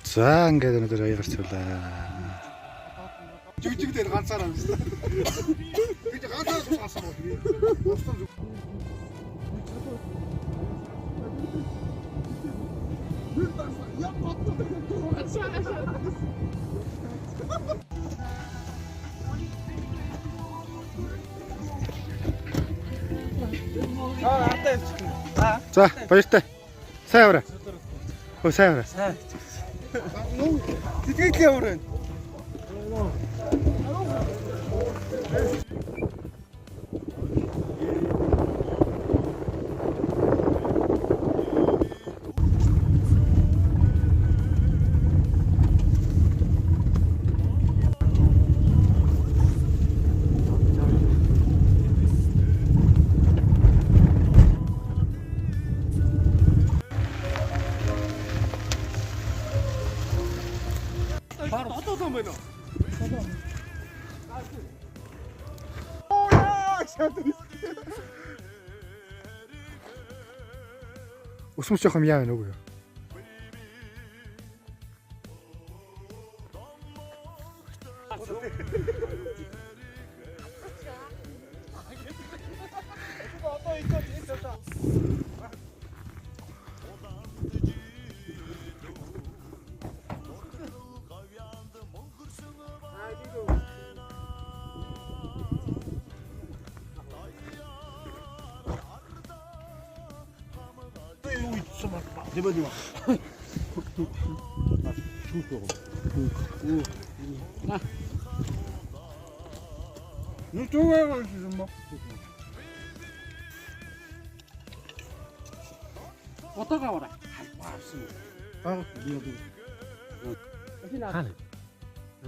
За ингээд өнөөдөр аягаар цуглаа. Жигжиг дээр ганцаараа юмсан. Би ганцаараа суусан бол. Бусдын зүг. За баяртай. Сайн яваарай. Хөө сайн яваарай. Сэтгэл ямар байна? Одоо байна уу? Өсмөс жоох юм яа вэ нүг юу?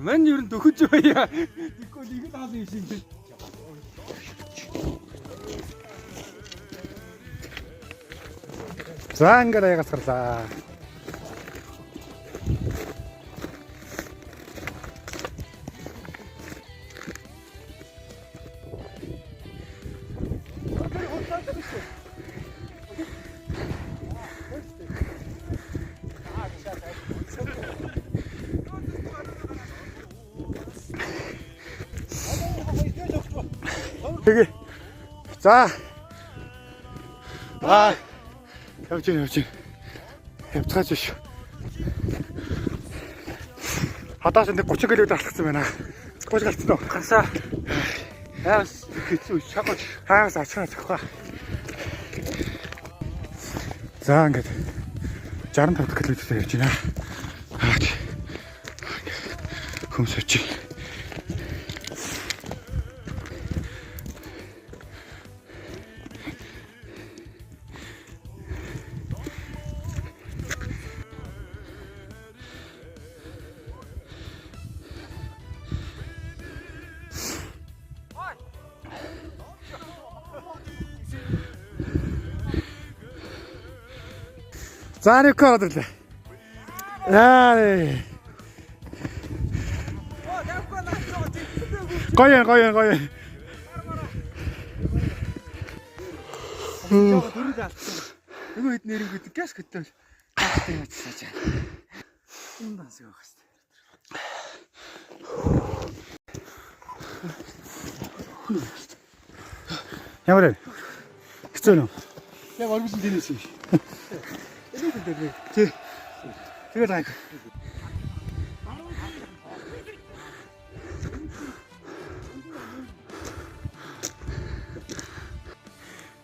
Мань ер нь дөхөж байя. Тэгэхгүй л их л хаалт юм шиг. За ингээд аягаас гарлаа. Тэгээ. За. Аа. Явж гин явж гин. Явцгаач биш. Хадаас энэ 30 км алхсан байна. 30 гарцсан уу? Гасаа. Яас хэцүү шагаж. Хаагаас ачгаа зөхөө. За ингээд 65 км явж байна. Хаач. Хүмс очи. За нэг ороод ирлээ. Яа. Гоё гоё гоё. Дөрөв алдсан. Нөгөө хэд нэрэнгүй газ хөтөл. Гастай яцсааж. Энэ данс явах хэвээр. Ямар вэ? Хэцүү нөө. Яг оргисон дэнэс юм шиг. Тий. Тэгээд гайг.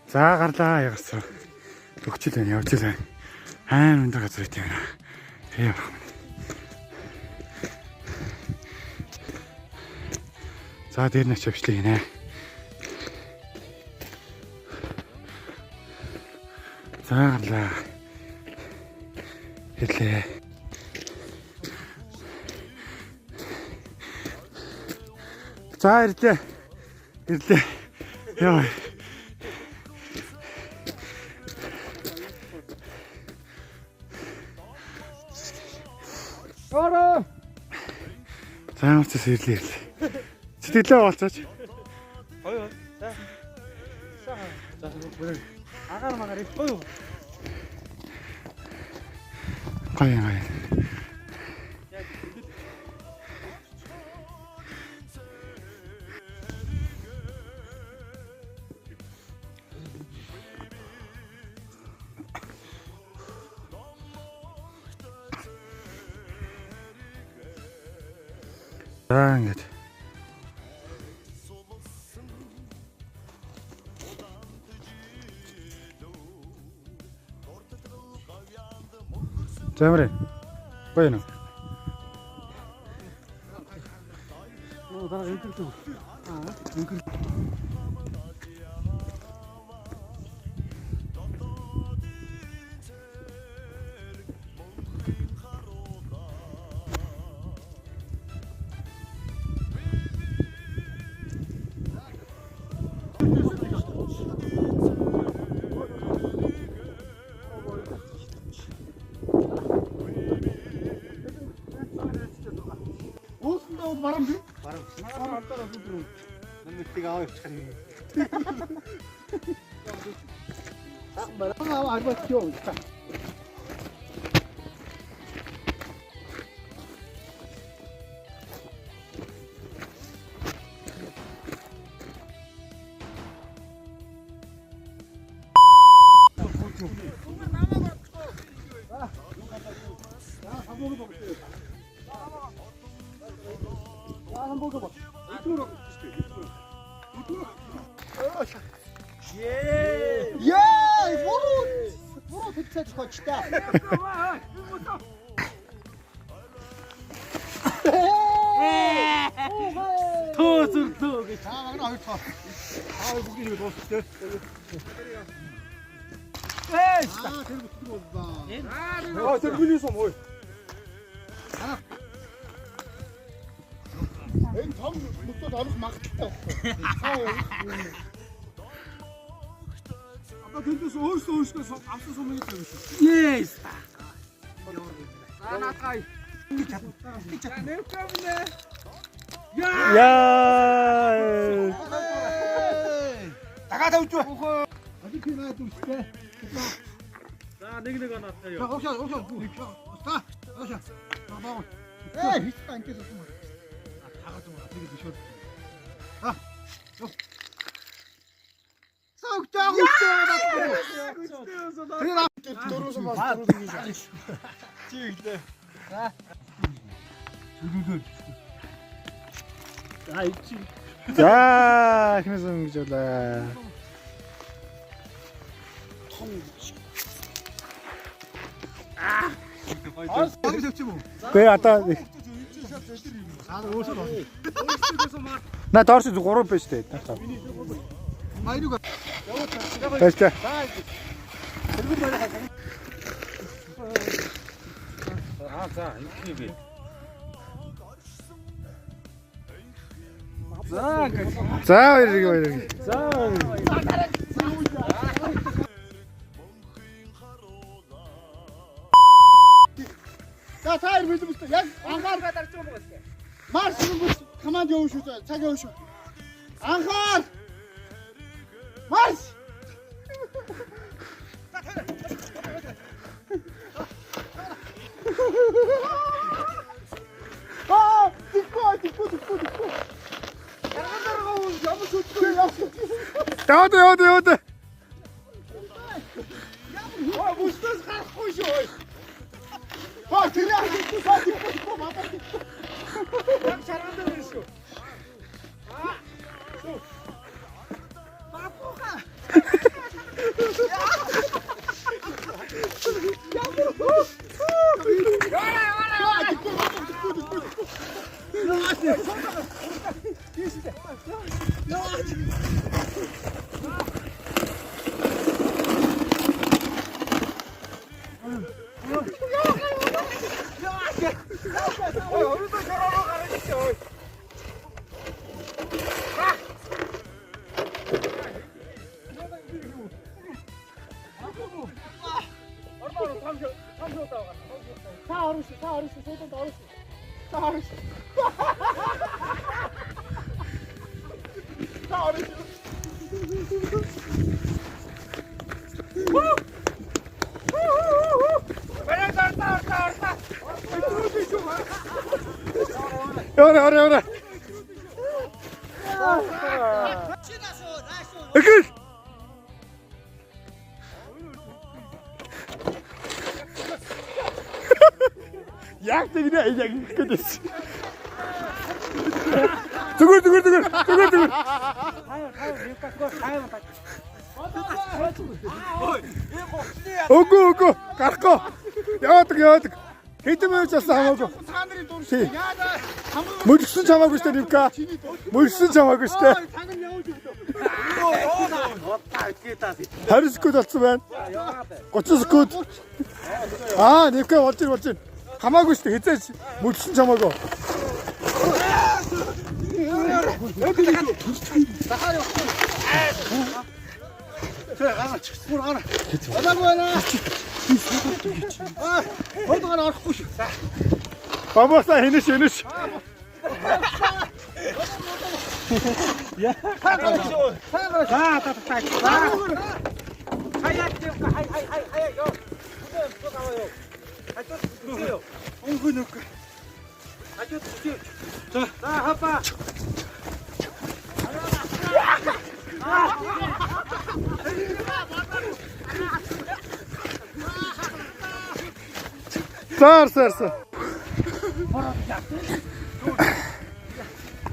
За гарлаа ягарсан. Өгчл байна, явж л байна. Амар өндөр газар байт юм байна. Тэгээ явах юм. За дээр нь очиж авчлаа гинэ. За гарлаа. Ирлээ. За ирлээ. Ирлээ. Яа. Ороо. За ямар ч зүс ирлээ ирлээ. Сэтгэлээ болцооч. Хоёр. За. За. За бүрээ. Агаар магаар их гоё. Гоё гоё. За ингээд. За ямар вэ? Гоё юм. Дараа өнгөрлөө. Аа, өнгөр. Уулсандаа бол баран би. Баран. Баран антаараа зүг. Нэмэгтийг аваа явчих юм. Баран аваа арбат юу. Яа, буруу. Буруу тэгцэж хочтой. Төөсөрлөө гэж. Аа, магна хоёр тоо. Аа, бүгдийг нэг дуусчих. Эй! Аа, тэр бүтдэг боллоо. Аа, тэр миний сум ой. Энэ том мөсөд орох магадaltaй байхгүй. Цаа явах. Одоо тэндээс өөрсдөө өөрсдөө авсан сумыг тавина шүү. Yes. За наадгай. Ингэж чадна. Ингэж чадна. Яа! Дагаа тавьж бай. Одоо би наад үстэй. За нэг нэг оноотой юу. За уушаа уушаа. За уушаа. За баг. Ээ хийх та ингэж болсон юм. Тагаад юм аа тэгээд шууд. За. Йоо. За өгч байгаа үстэй. Тэр дөрөв сум бас дөрөв гэж. Чи иглээ. За. За ичи. За, эхнээс ингэж болоо. Аа, тавьчих юм уу? Гүй одоо Аа өөрсөө болно. на доор чи 3 биш үү? Баярыг Баярлалаа. Аа за ингэх юм бэ. За ингэж. За баярлалаа баярлалаа. За. За та хоёр бэлэн бүлтэй. Яг анхаар дарж байгаа юм байна. Марш бүс команд явуу шүү. Цаг явуу шүү. Анхаар. Марш. Аа, тэггүй, тэггүй, тэггүй, тэггүй. Дарга дарга уу ямар шүтгүй ямар. Яваад яваад яваад. Аа, бүснээс гарахгүй шүү. Аа, тэр яг тэггүй, тэггүй, тэггүй, мадаа тэггүй. Яг шарган дээр байна шүү. Ой, өрөөдөө шороо гараад ирсэн ой. Орно том шо том шо таа. Та орно шүү, та орно шүү, сууданд орно шүү. Та орно шүү. Та орно шүү. Барай дартаа артаа артаа. Яваа яваа яваа. Эгэл. Яг тэгнэ яг ингэх гээд байсан. Зүгээр зүгээр зүгээр. Зүгээр зүгээр. Үгүй үгүй гарахгүй. Яваадаг яваадаг. Хэдэн минут болсон хамаагүй. Та нарын дур Тий. шүү. Яа хамаагүй. Мөлсөн ч хамаагүй шүү дээ Нивка. Мөлсөн ч хамаагүй шүү дээ. Таг нь явж өглөө. 20 секунд болсон байна. 30 секунд. Аа, Нивка болж ир болж ир. Хамаагүй шүү дээ. Хизээч мөлсөн ч хамаагүй. Гараа. Болоогүй байна. Аа, хойд гараа орохгүй шүү. Бамбаса хинэш хинэш. Та гараа шүү. Та гараа. За за за. Хаяа хай хай хай хай ёо. Өнгө нүг. Хажууд зүг. За хапа. За арсан арсан.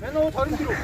Манай уу 24.